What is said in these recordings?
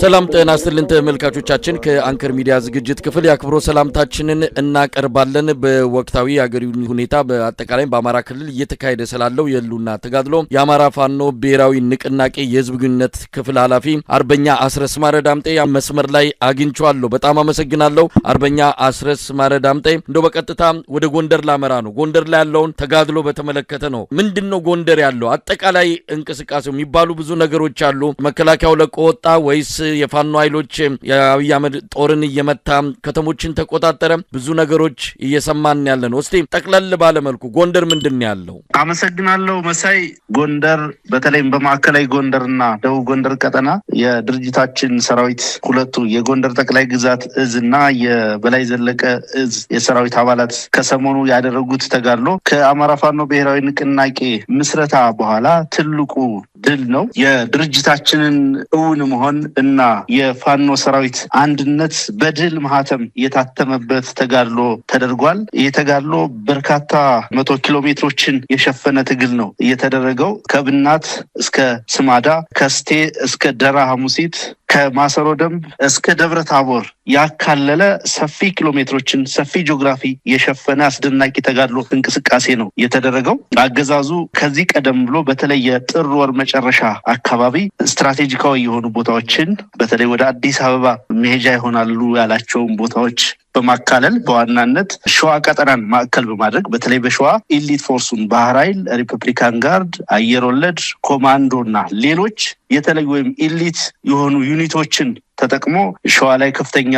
ሰላም ጤና ይስጥልን ተመልካቾቻችን፣ ከአንከር ሚዲያ ዝግጅት ክፍል ያክብሮ ሰላምታችንን እናቀርባለን። በወቅታዊ የአገሪቱ ሁኔታ በአጠቃላይ በአማራ ክልል እየተካሄደ ስላለው የህልውና ተጋድሎ የአማራ ፋኖ ብሔራዊ ንቅናቄ የህዝብ ግንኙነት ክፍል ኃላፊ አርበኛ አስረስ ማረ ዳምጤ መስመር ላይ አግኝቼዋለሁ። በጣም አመሰግናለሁ አርበኛ አስረስ ማረ ዳምጤ። እንደው በቀጥታ ወደ ጎንደር ላመራ ነው። ጎንደር ላይ ያለውን ተጋድሎ በተመለከተ ነው። ምንድነው ጎንደር ያለው አጠቃላይ እንቅስቃሴው? የሚባሉ ብዙ ነገሮች አሉ። መከላከያው ለቆ ወጣ ወይስ የፋኖ ኃይሎች የአብይ አህመድ ጦርን እየመታ ከተሞችን ተቆጣጠረ? ብዙ ነገሮች እየሰማን ያለ ነው። እስቲ ጠቅለል ባለ መልኩ ጎንደር ምንድን ነው ያለው? አመሰግናለሁ መሳይ። ጎንደር በተለይም በማዕከላዊ ጎንደርና ደቡብ ጎንደር ቀጠና የድርጅታችን ሰራዊት ሁለቱ የጎንደር ጠቅላይ ግዛት እዝ እና የበላይ ዘለቀ እዝ የሰራዊት አባላት ከሰሞኑ ያደረጉት ተጋድሎ ከአማራ ፋኖ ብሔራዊ ንቅናቄ ምስረታ በኋላ ትልቁ ድል ነው። የድርጅታችንን እውን መሆን እና የፋኖ ሰራዊት አንድነት በድል ማህተም የታተመበት ተጋድሎ ተደርጓል። ይህ ተጋድሎ በርካታ 100 ኪሎ ሜትሮችን የሸፈነ ትግል ነው እየተደረገው። ከብናት እስከ ስማዳ፣ ከስቴ እስከ ደራ ሐሙሲት፣ ከማሰሮ ደንብ እስከ ደብረ ታቦር ያካለለ ሰፊ ኪሎ ሜትሮችን ሰፊ ጂኦግራፊ የሸፈነ አስደናቂ ተጋድሎ እንቅስቃሴ ነው የተደረገው። አገዛዙ ከዚህ ቀደም ብሎ በተለይ የጥር ወር መጨረሻ አካባቢ ስትራቴጂካዊ የሆኑ ቦታዎችን በተለይ ወደ አዲስ አበባ መሄጃ ይሆናሉ ያላቸውን ቦታዎች በማካለል በዋናነት ሸዋ ቀጠናን ማዕከል በማድረግ በተለይ በሸዋ elite force ኡን ባህር ኃይል፣ ሪፐብሊካን ጋርድ፣ አየር ወለድ፣ ኮማንዶ እና ሌሎች የተለዩ ወይም elite የሆኑ unit ኦችን ተጠቅሞ ሸዋ ላይ ከፍተኛ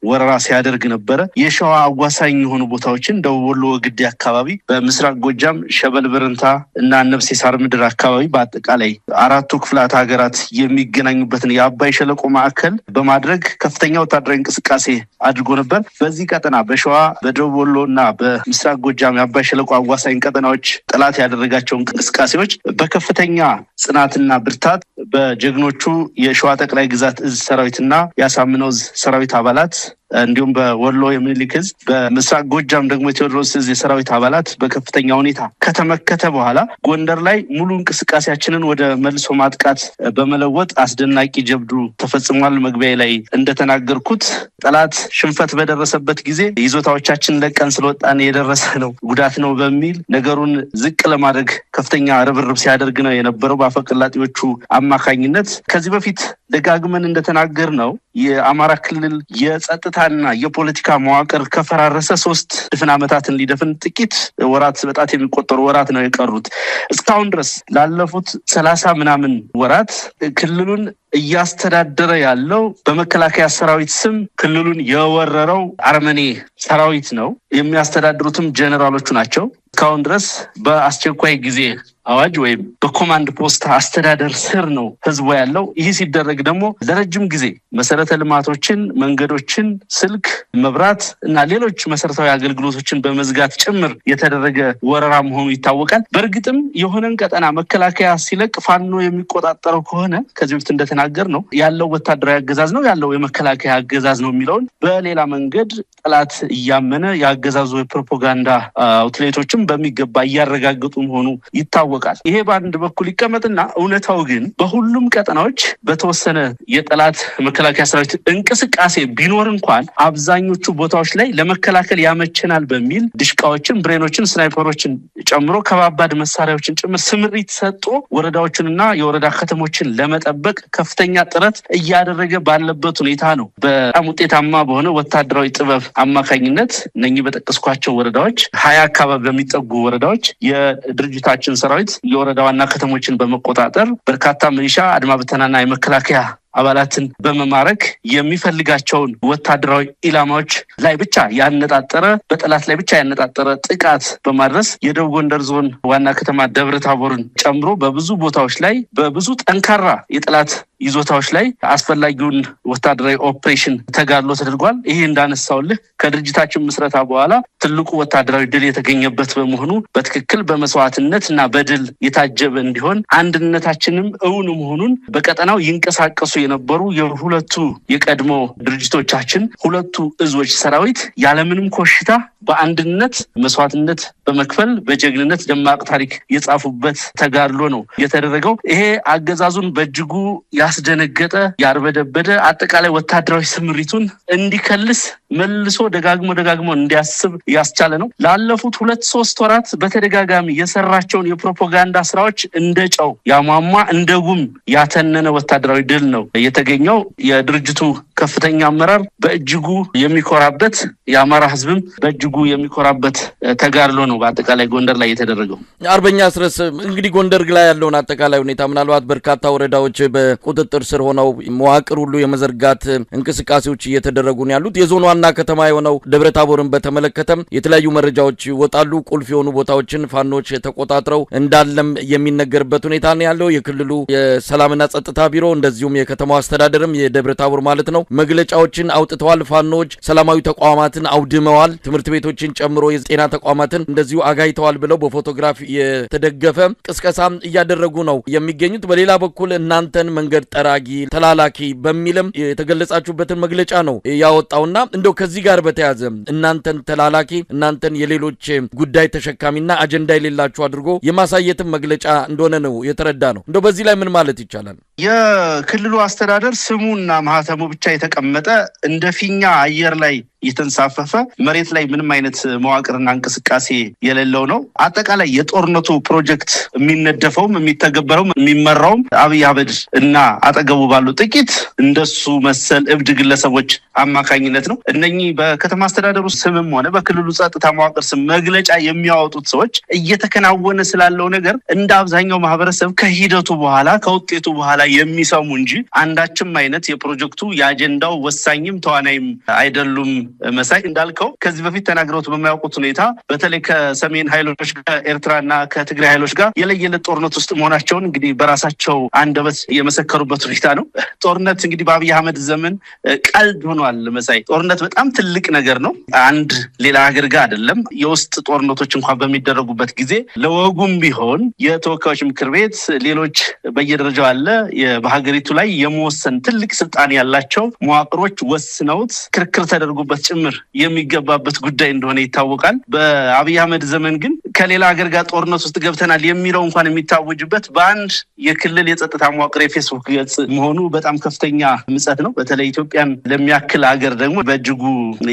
ወረራ ሲያደርግ ነበረ። የሸዋ አዋሳኝ የሆኑ ቦታዎችን ደቡብ ወሎ ወግዴ አካባቢ፣ በምስራቅ ጎጃም ሸበል በረንታ እና ነብሴ ሳር ምድር አካባቢ በአጠቃላይ አራቱ ክፍላት ሀገራት የሚገናኙበትን የአባይ ሸለቆ ማዕከል በማድረግ ከፍተኛ ወታደራዊ እንቅስቃሴ አድርጎ ነበር። በዚህ ቀጠና በሸዋ፣ በደቡብ ወሎ እና በምስራቅ ጎጃም የአባይ ሸለቆ አዋሳኝ ቀጠናዎች ጠላት ያደረጋቸው እንቅስቃሴዎች በከፍተኛ ጽናትና ብርታት በጀግኖቹ የሸዋ ጠቅላይ ግዛት እዝ ሰራዊትና የአሳምነው እዝ ሰራዊት አባላት እንዲሁም በወሎ የምኒልክ እዝ፣ በምስራቅ ጎጃም ደግሞ የቴዎድሮስ እዝ የሰራዊት አባላት በከፍተኛ ሁኔታ ከተመከተ በኋላ ጎንደር ላይ ሙሉ እንቅስቃሴያችንን ወደ መልሶ ማጥቃት በመለወጥ አስደናቂ ጀብዱ ተፈጽሟል። መግቢያ ላይ እንደተናገርኩት ጠላት ሽንፈት በደረሰበት ጊዜ ይዞታዎቻችን ለቀን ስለወጣን የደረሰ ነው ጉዳት ነው በሚል ነገሩን ዝቅ ለማድረግ ከፍተኛ ርብርብ ሲያደርግ ነው የነበረው በአፈቀላጤዎቹ አማካኝነት። ከዚህ በፊት ደጋግመን እንደተናገር ነው የአማራ ክልል የጸጥታና የፖለቲካ መዋቅር ከፈራረሰ 3 ድፍን ዓመታትን ሊደፍን ጥቂት ወራት በጣት የሚቆጠሩ ወራት ነው የቀሩት። እስካሁን ድረስ ላለፉት 30 ምናምን ወራት ክልሉን እያስተዳደረ ያለው በመከላከያ ሰራዊት ስም ክልሉን የወረረው አረመኔ ሰራዊት ነው። የሚያስተዳድሩትም ጀነራሎቹ ናቸው። እስካሁን ድረስ በአስቸኳይ ጊዜ አዋጅ ወይም በኮማንድ ፖስት አስተዳደር ስር ነው ህዝቡ ያለው። ይህ ሲደረግ ደግሞ ለረጅም ጊዜ መሰረተ ልማቶችን፣ መንገዶችን፣ ስልክ፣ መብራት እና ሌሎች መሰረታዊ አገልግሎቶችን በመዝጋት ጭምር የተደረገ ወረራ መሆኑ ይታወቃል። በእርግጥም የሆነን ቀጠና መከላከያ ሲለቅ ፋኖ የሚቆጣጠረው ከሆነ ከዚህ በፊት እንደተናገር ነው ያለው ወታደራዊ አገዛዝ ነው ያለው የመከላከያ አገዛዝ ነው የሚለውን በሌላ መንገድ ጠላት እያመነ ያገዛዙ የፕሮፓጋንዳ outlet ኦችም በሚገባ እያረጋገጡ መሆኑ ይታወቃል። ይሄ በአንድ በኩል ይቀመጥና እውነታው ግን በሁሉም ቀጠናዎች በተወሰነ የጠላት መከላከያ የመከላከያ ሰራዊት እንቅስቃሴ ቢኖር እንኳን አብዛኞቹ ቦታዎች ላይ ለመከላከል ያመቸናል በሚል ድሽቃዎችን፣ ብሬኖችን፣ ስናይፐሮችን ጨምሮ ከባባድ መሳሪያዎችን ጭምር ስምሪት ሰጥቶ ወረዳዎችንና የወረዳ ከተሞችን ለመጠበቅ ከፍተኛ ጥረት እያደረገ ባለበት ሁኔታ ነው። በጣም ውጤታማ በሆነ ወታደራዊ ጥበብ አማካኝነት እነኚህ በጠቀስኳቸው ወረዳዎች 20 አካባቢ በሚጠጉ ወረዳዎች የድርጅታችን ሰራዊት የወረዳ ዋና ከተሞችን በመቆጣጠር በርካታ ሚሊሻ፣ አድማ ብተናና የመከላከያ አባላትን በመማረክ የሚፈልጋቸውን ወታደራዊ ኢላማዎች ላይ ብቻ ያነጣጠረ፣ በጠላት ላይ ብቻ ያነጣጠረ ጥቃት በማድረስ የደቡብ ጎንደር ዞን ዋና ከተማ ደብረ ታቦርን ጨምሮ በብዙ ቦታዎች ላይ በብዙ ጠንካራ የጠላት ይዞታዎች ላይ አስፈላጊውን ወታደራዊ ኦፕሬሽን ተጋድሎ ተደርጓል። ይሄ እንዳነሳውልህ ከድርጅታችን ምስረታ በኋላ ትልቁ ወታደራዊ ድል የተገኘበት በመሆኑ በትክክል በመስዋዕትነት እና በድል የታጀበ እንዲሆን፣ አንድነታችንም እውን መሆኑን በቀጠናው ይንቀሳቀሱ የነበሩ የሁለቱ የቀድሞ ድርጅቶቻችን ሁለቱ እዞች ሰራዊት ያለምንም ኮሽታ በአንድነት መስዋዕትነት በመክፈል በጀግንነት ደማቅ ታሪክ የጻፉበት ተጋድሎ ነው የተደረገው። ይሄ አገዛዙን በእጅጉ ያስደነገጠ፣ ያርበደበደ፣ አጠቃላይ ወታደራዊ ስምሪቱን እንዲከልስ፣ መልሶ ደጋግሞ ደጋግሞ እንዲያስብ ያስቻለ ነው። ላለፉት 2-3 ወራት በተደጋጋሚ የሰራቸውን የፕሮፓጋንዳ ስራዎች እንደ ጨው ያሟሟ፣ እንደ ጉም ያተነነ ወታደራዊ ድል ነው የተገኘው። የድርጅቱ ከፍተኛ አመራር በእጅጉ የሚኮራበት፣ የአማራ ህዝብም በእጅጉ የሚኮራበት ተጋድሎ ነው በአጠቃላይ ጎንደር ላይ የተደረገው። አርበኛ አስረስ፣ እንግዲህ ጎንደር ላይ ያለውን አጠቃላይ ሁኔታ ምናልባት በርካታ ወረዳዎች በቁጥጥር ስር ሆነው መዋቅር ሁሉ የመዘርጋት እንቅስቃሴዎች እየተደረጉ ነው ያሉት። የዞን ዋና ከተማ የሆነው ደብረ ታቦርን በተመለከተም የተለያዩ መረጃዎች ይወጣሉ። ቁልፍ የሆኑ ቦታዎችን ፋኖች ተቆጣጥረው እንዳለም የሚነገርበት ሁኔታ ነው ያለው። የክልሉ የሰላምና ጸጥታ ቢሮ እንደዚሁም የከተማው አስተዳደርም የደብረ ታቦር ማለት ነው መግለጫዎችን አውጥተዋል። ፋኖች ሰላማዊ ተቋማትን አውድመዋል፣ ትምህርት ቤቶችን ጨምሮ የጤና ተቋማትን እንደዚሁ አጋይተዋል ብለው በፎቶግራፍ የተደገፈ ቅስቀሳ እያደረጉ ነው የሚገኙት። በሌላ በኩል እናንተን መንገድ ጠራጊ፣ ተላላኪ በሚልም የተገለጻችሁበትን መግለጫ ነው ያወጣውና እንደው ከዚህ ጋር በተያዘ እናንተን ተላላኪ፣ እናንተን የሌሎች ጉዳይ ተሸካሚና አጀንዳ የሌላችሁ አድርጎ የማሳየትን መግለጫ እንደሆነ ነው የተረዳ ነው። እንደው በዚህ ላይ ምን ማለት ይቻላል? የክልሉ አስተዳደር ስሙና ማህተሙ ብቻ የተቀመጠ፣ እንደ ፊኛ አየር ላይ የተንሳፈፈ፣ መሬት ላይ ምንም አይነት መዋቅርና እንቅስቃሴ የሌለው ነው። አጠቃላይ የጦርነቱ ፕሮጀክት የሚነደፈውም የሚተገበረውም የሚመራውም አብይ አህመድ እና አጠገቡ ባሉ ጥቂት እንደሱ መሰል እብድ ግለሰቦች አማካኝነት ነው። እነኚህ በከተማ አስተዳደሩ ስምም ሆነ በክልሉ ጸጥታ መዋቅር ስም መግለጫ የሚያወጡት ሰዎች እየተከናወነ ስላለው ነገር እንደ አብዛኛው ማህበረሰብ ከሂደቱ በኋላ፣ ከውጤቱ በኋላ የሚሰሙ እንጂ አንዳችም አይነት የፕሮጀክቱ የአጀንዳው ወሳኝም ተዋናይም አይደሉም። መሳይ፣ እንዳልከው ከዚህ በፊት ተናግረውት በማያውቁት ሁኔታ በተለይ ከሰሜን ኃይሎች፣ ከኤርትራና ከትግራይ ኃይሎች ጋር የለየለት ጦርነት ውስጥ መሆናቸውን እንግዲህ በራሳቸው አንደበት የመሰከሩበት ሁኔታ ነው። ጦርነት እንግዲህ በአብይ አህመድ ዘመን ቀልድ ሆኗል። መሳይ፣ ጦርነት በጣም ትልቅ ነገር ነው። አንድ ሌላ ሀገር ጋር አይደለም። የውስጥ ጦርነቶች እንኳን በሚደረጉበት ጊዜ ለወጉም ቢሆን የተወካዮች ምክር ቤት፣ ሌሎች በየደረጃው አለ በሀገሪቱ ላይ የመወሰን ትልቅ ስልጣን ያላቸው መዋቅሮች ወስነውት ክርክር ተደርጎበት ጭምር የሚገባበት ጉዳይ እንደሆነ ይታወቃል። በአብይ አህመድ ዘመን ግን ከሌላ ሀገር ጋር ጦርነት ውስጥ ገብተናል የሚለው እንኳን የሚታወጅበት በአንድ የክልል የጸጥታ መዋቅር የፌስቡክ ገጽ መሆኑ በጣም ከፍተኛ ምጸት ነው። በተለይ ኢትዮጵያን ለሚያክል ሀገር ደግሞ በእጅጉ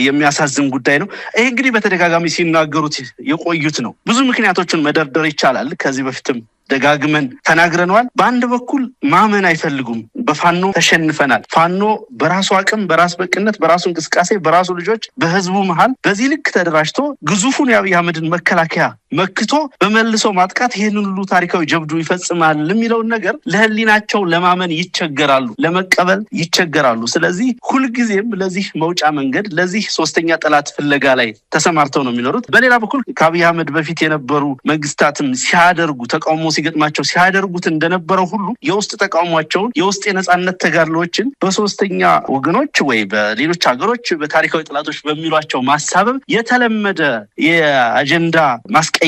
የሚያሳዝን ጉዳይ ነው። ይህ እንግዲህ በተደጋጋሚ ሲናገሩት የቆዩት ነው። ብዙ ምክንያቶችን መደርደር ይቻላል። ከዚህ በፊትም ደጋግመን ተናግረነዋል። በአንድ በኩል ማመን አይፈልጉም። በፋኖ ተሸንፈናል። ፋኖ በራሱ አቅም፣ በራስ በቅነት፣ በራሱ እንቅስቃሴ፣ በራሱ ልጆች፣ በህዝቡ መሀል በዚህ ልክ ተደራጅቶ ግዙፉን የአብይ አህመድን መከላከያ መክቶ በመልሶ ማጥቃት ይህንን ሁሉ ታሪካዊ ጀብዱ ይፈጽማል የሚለውን ነገር ለህሊናቸው ለማመን ይቸገራሉ፣ ለመቀበል ይቸገራሉ። ስለዚህ ሁልጊዜም ለዚህ መውጫ መንገድ፣ ለዚህ ሶስተኛ ጠላት ፍለጋ ላይ ተሰማርተው ነው የሚኖሩት። በሌላ በኩል ከአብይ አህመድ በፊት የነበሩ መንግስታትም ሲያደርጉ፣ ተቃውሞ ሲገጥማቸው ሲያደርጉት እንደነበረው ሁሉ የውስጥ ተቃውሟቸውን፣ የውስጥ የነጻነት ተጋድሎችን በሶስተኛ ወገኖች ወይ በሌሎች ሀገሮች በታሪካዊ ጠላቶች በሚሏቸው ማሳበብ የተለመደ የአጀንዳ ማስቀየሪያ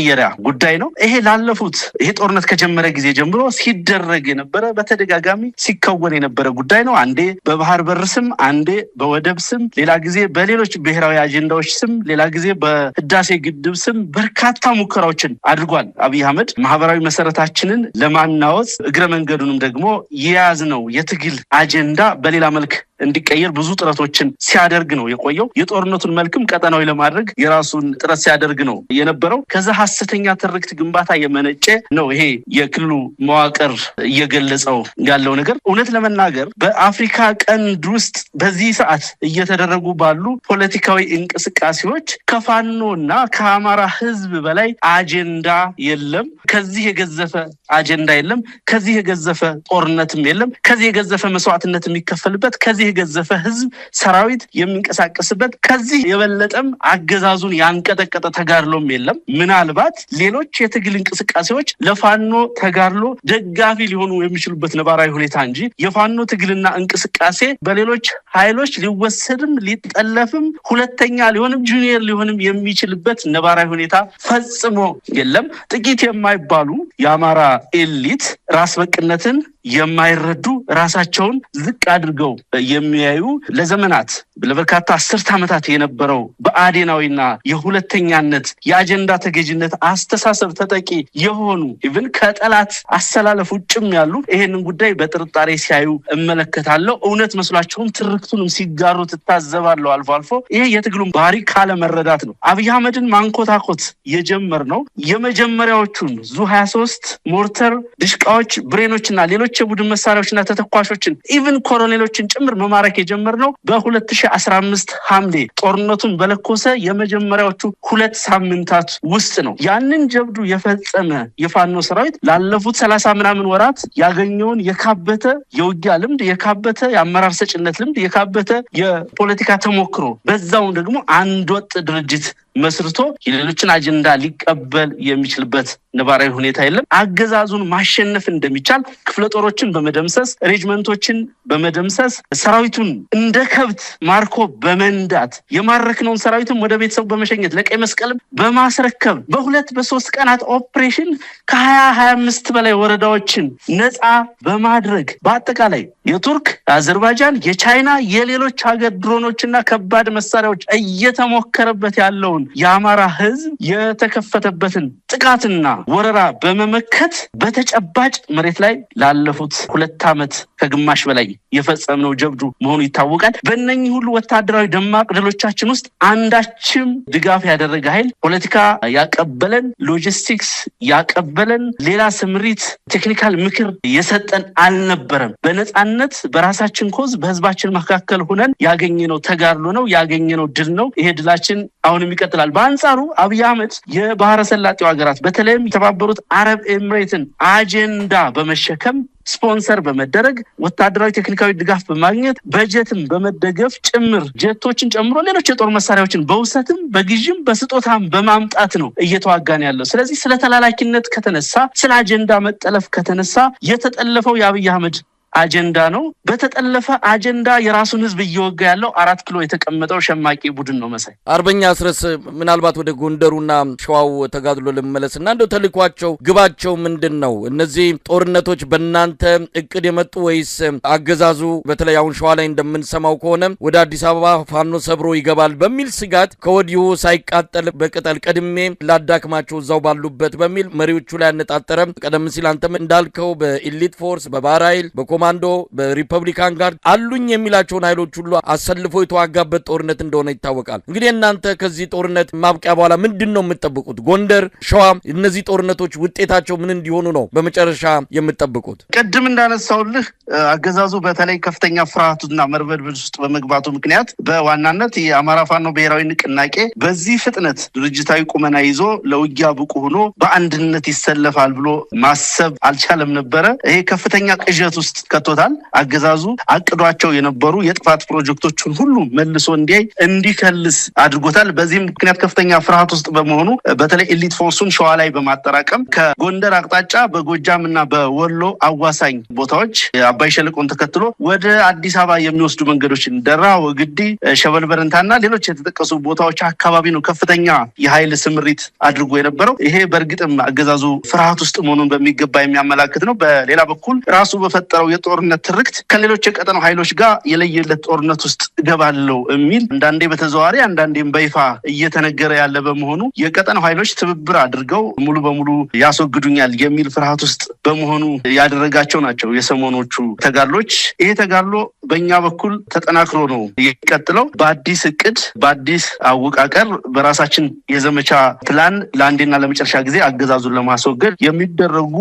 ጉዳይ ነው። ይሄ ላለፉት ይሄ ጦርነት ከጀመረ ጊዜ ጀምሮ ሲደረግ የነበረ፣ በተደጋጋሚ ሲከወን የነበረ ጉዳይ ነው። አንዴ በባህር በር ስም፣ አንዴ በወደብ ስም፣ ሌላ ጊዜ በሌሎች ብሔራዊ አጀንዳዎች ስም፣ ሌላ ጊዜ በህዳሴ ግድብ ስም በርካታ ሙከራዎችን አድርጓል። አብይ አህመድ ማህበራዊ መሰረተ ጥምረታችንን ለማናወጽ እግረ መንገዱንም ደግሞ የያዝነው የትግል አጀንዳ በሌላ መልክ እንዲቀየር ብዙ ጥረቶችን ሲያደርግ ነው የቆየው። የጦርነቱን መልክም ቀጠናዊ ለማድረግ የራሱን ጥረት ሲያደርግ ነው የነበረው። ከዛ ሐሰተኛ ትርክት ግንባታ የመነጨ ነው ይሄ የክልሉ መዋቅር እየገለጸው ያለው ነገር። እውነት ለመናገር በአፍሪካ ቀንድ ውስጥ በዚህ ሰዓት እየተደረጉ ባሉ ፖለቲካዊ እንቅስቃሴዎች ከፋኖና ከአማራ ህዝብ በላይ አጀንዳ የለም። ከዚህ የገዘፈ አጀንዳ የለም። ከዚህ የገዘፈ ጦርነትም የለም። ከዚህ የገዘፈ መስዋዕትነት የሚከፈልበት፣ ከዚህ የገዘፈ ህዝብ ሰራዊት የሚንቀሳቀስበት፣ ከዚህ የበለጠም አገዛዙን ያንቀጠቀጠ ተጋድሎም የለም። ምናልባት ሌሎች የትግል እንቅስቃሴዎች ለፋኖ ተጋድሎ ደጋፊ ሊሆኑ የሚችሉበት ነባራዊ ሁኔታ እንጂ የፋኖ ትግልና እንቅስቃሴ በሌሎች ኃይሎች ሊወሰድም ሊጠለፍም ሁለተኛ ሊሆንም ጁኒየር ሊሆንም የሚችልበት ነባራዊ ሁኔታ ፈጽሞ የለም። ጥቂት የማይባሉ የአማራ elite ራስ በቅነትን የማይረዱ፣ ራሳቸውን ዝቅ አድርገው የሚያዩ፣ ለዘመናት ለበርካታ አስርት ዓመታት የነበረው በአዴናዊና የሁለተኛነት የአጀንዳ ተገዥነት አስተሳሰብ ተጠቂ የሆኑ፣ even ከጠላት አሰላለፍ ውጭም ያሉ ይሄንን ጉዳይ በጥርጣሬ ሲያዩ እመለከታለሁ። እውነት መስሏቸውም ትርክቱንም ሲጋሩ ትታዘባለሁ አልፎ አልፎ። ይሄ የትግሉን ባህሪ ካለመረዳት ነው። አብይ አህመድን ማንኮታኮት የጀመርነው የመጀመሪያዎቹን ዙ 23 ሞርተር፣ ድሽቃዎች፣ ብሬኖችና ሌሎች የቡድን መሳሪያዎችና ተተኳሾችን even ኮሎኔሎችን ጭምር መማረክ የጀመርነው በ2015 ሐምሌ ጦርነቱን በለኮሰ የመጀመሪያዎቹ 2 ሳምንታት ውስጥ ነው። ያንን ጀብዱ የፈጸመ የፋኖ ሰራዊት ላለፉት 30 ምናምን ወራት ያገኘውን የካበተ የውጊያ ልምድ፣ የካበተ የአመራር ሰጭነት ልምድ፣ የካበተ የፖለቲካ ተሞክሮ፣ በዛው ደግሞ አንድ ወጥ ድርጅት መስርቶ የሌሎችን አጀንዳ ሊቀበል የሚችልበት ነባራዊ ሁኔታ የለም። አገዛዙን ማሸነፍ እንደሚቻል ክፍለ ጦሮችን በመደምሰስ፣ ሬጅመንቶችን በመደምሰስ፣ ሰራዊቱን እንደ ከብት ማርኮ በመንዳት፣ የማረክነውን ሰራዊትም ወደ ቤተሰቡ በመሸኘት፣ ለቀይ መስቀልም በማስረከብ፣ በ2 በ3 ቀናት ኦፕሬሽን ከ20 25 በላይ ወረዳዎችን ነፃ በማድረግ፣ በአጠቃላይ የቱርክ፣ የአዘርባይጃን፣ የቻይና፣ የሌሎች ሀገር ድሮኖችና ከባድ መሳሪያዎች እየተሞከረበት ያለውን የአማራ ህዝብ የተከፈተበትን ጥቃትና ወረራ በመመከት በተጨባጭ መሬት ላይ ላለፉት 2 ዓመት ከግማሽ በላይ የፈጸምነው ጀብዱ መሆኑ ይታወቃል። በእነኚህ ሁሉ ወታደራዊ ደማቅ ድሎቻችን ውስጥ አንዳችም ድጋፍ ያደረገ ኃይል፣ ፖለቲካ ያቀበለን፣ ሎጂስቲክስ ያቀበለን፣ ሌላ ስምሪት፣ technical ምክር የሰጠን አልነበረም። በነፃነት በራሳችን cause በህዝባችን መካከል ሆነን ያገኘነው ተጋድሎ ነው፣ ያገኘነው ድል ነው። ይሄ ድላችን አሁንም ይቀጥላል። በአንጻሩ አብይ አህመድ የባህረ ሰላጤው ሀገራት በተለይም የተባበሩት አረብ ኤምሬትን አጀንዳ በመሸከም፣ ስፖንሰር በመደረግ፣ ወታደራዊ ቴክኒካዊ ድጋፍ በማግኘት፣ በጀትም በመደገፍ ጭምር ጀቶችን ጨምሮ ሌሎች የጦር መሳሪያዎችን በውሰትም በግዥም በስጦታም በማምጣት ነው እየተዋጋን ያለው። ስለዚህ ስለ ተላላኪነት ከተነሳ፣ ስለ አጀንዳ መጠለፍ ከተነሳ የተጠለፈው የአብይ አህመድ አጀንዳ ነው። በተጠለፈ አጀንዳ የራሱን ህዝብ እየወጋ ያለው 4 ኪሎ የተቀመጠው ሸማቂ ቡድን ነው። መሳይ። አርበኛ አስረስ፣ ምናልባት ወደ ጎንደሩና ሸዋው ተጋድሎ ልመለስና እንደው ተልኳቸው ግባቸው ምንድን ነው? እነዚህ ጦርነቶች በእናንተ እቅድ የመጡ ወይስ አገዛዙ በተለይ አሁን ሸዋ ላይ እንደምንሰማው ከሆነ ወደ አዲስ አበባ ፋኖ ሰብሮ ይገባል በሚል ስጋት ከወዲሁ ሳይቃጠል በቅጠል ቀድሜ ላዳክማቸው እዛው ባሉበት በሚል መሪዎቹ ላይ ያነጣጠረ፣ ቀደም ሲል አንተም እንዳልከው በ elite force፣ በባህር ኃይል፣ በኮማንዶ፣ በ Republican Guard አሉኝ የሚላቸውን ኃይሎች ሁሉ አሰልፎ የተዋጋበት ጦርነት እንደሆነ ይታወቃል። እንግዲህ እናንተ ከዚህ ጦርነት ማብቂያ በኋላ ምንድን ነው የምትጠብቁት? ጎንደር፣ ሸዋ እነዚህ ጦርነቶች ውጤታቸው ምን እንዲሆኑ ነው በመጨረሻ የምትጠብቁት? ቅድም እንዳነሳውልህ አገዛዙ በተለይ ከፍተኛ ፍርሃቱና መርበድበድ ውስጥ በመግባቱ ምክንያት በዋናነት የአማራ ፋኖ ብሔራዊ ንቅናቄ በዚህ ፍጥነት ድርጅታዊ ቁመና ይዞ ለውጊያ ብቁ ሆኖ በአንድነት ይሰለፋል ብሎ ማሰብ አልቻለም ነበረ። ይሄ ከፍተኛ ቅዠት ውስጥ ከቶታል። አገዛዙ አቅዷቸው የነበሩ የጥፋት ፕሮጀክቶችን ሁሉ መልሶ እንዲያይ እንዲከልስ አድርጎታል። በዚህም ምክንያት ከፍተኛ ፍርሃት ውስጥ በመሆኑ በተለይ elite force ኡን ሸዋ ላይ በማጠራቀም ከጎንደር አቅጣጫ በጎጃም እና በወሎ አዋሳኝ ቦታዎች አባይ ሸለቆን ተከትሎ ወደ አዲስ አበባ የሚወስዱ መንገዶችን ደራ፣ ወግዲ፣ ሸበል በረንታና ሌሎች የተጠቀሱ ቦታዎች አካባቢ ነው ከፍተኛ የኃይል ስምሪት አድርጎ የነበረው። ይሄ በእርግጥም አገዛዙ ፍርሃት ውስጥ መሆኑን በሚገባ የሚያመላክት ነው። በሌላ በኩል ራሱ በፈጠረው የጦርነት ትርክት ከሌሎች የቀጠናው ኃይሎች ጋር የለየለት ጦርነት ውስጥ እገባለሁ የሚል አንዳንዴ በተዘዋዋሪ አንዳንዴም በይፋ እየተነገረ ያለ በመሆኑ የቀጠናው ኃይሎች ትብብር አድርገው ሙሉ በሙሉ ያስወግዱኛል የሚል ፍርሃት ውስጥ በመሆኑ ያደረጋቸው ናቸው የሰሞኖቹ ተጋድሎች። ይሄ ተጋድሎ በእኛ በኩል ተጠናክሮ ነው የሚቀጥለው። በአዲስ እቅድ፣ በአዲስ አወቃቀር፣ በራሳችን የዘመቻ ፕላን ለአንዴና ለመጨረሻ ጊዜ አገዛዙን ለማስወገድ የሚደረጉ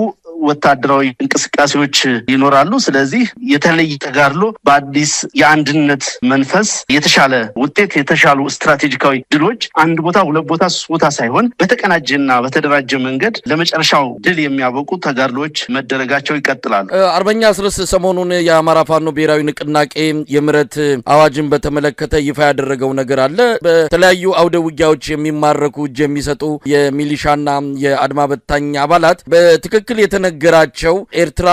ወታደራዊ እንቅስቃሴዎች ይኖራሉ። ስለዚህ የተለየ ተጋድሎ በአዲስ የአንድነት መንፈስ የተሻለ ውጤት፣ የተሻሉ ስትራቴጂካዊ ድሎች አንድ ቦታ፣ ሁለት ቦታ፣ ሶስት ቦታ ሳይሆን በተቀናጀና በተደራጀ መንገድ ለመጨረሻው ድል የሚያበቁ ተጋድሎች መደረጋቸው ይቀጥላሉ። አርበኛ አስረስ፣ ሰሞኑን የአማራ ፋኖ ብሔራዊ ንቅናቄ የምህረት አዋጅን በተመለከተ ይፋ ያደረገው ነገር አለ። በተለያዩ አውደ ውጊያዎች የሚማረኩ፣ እጅ የሚሰጡ የሚሊሻና የአድማ በታኝ አባላት በትክክል የተነገራቸው ኤርትራ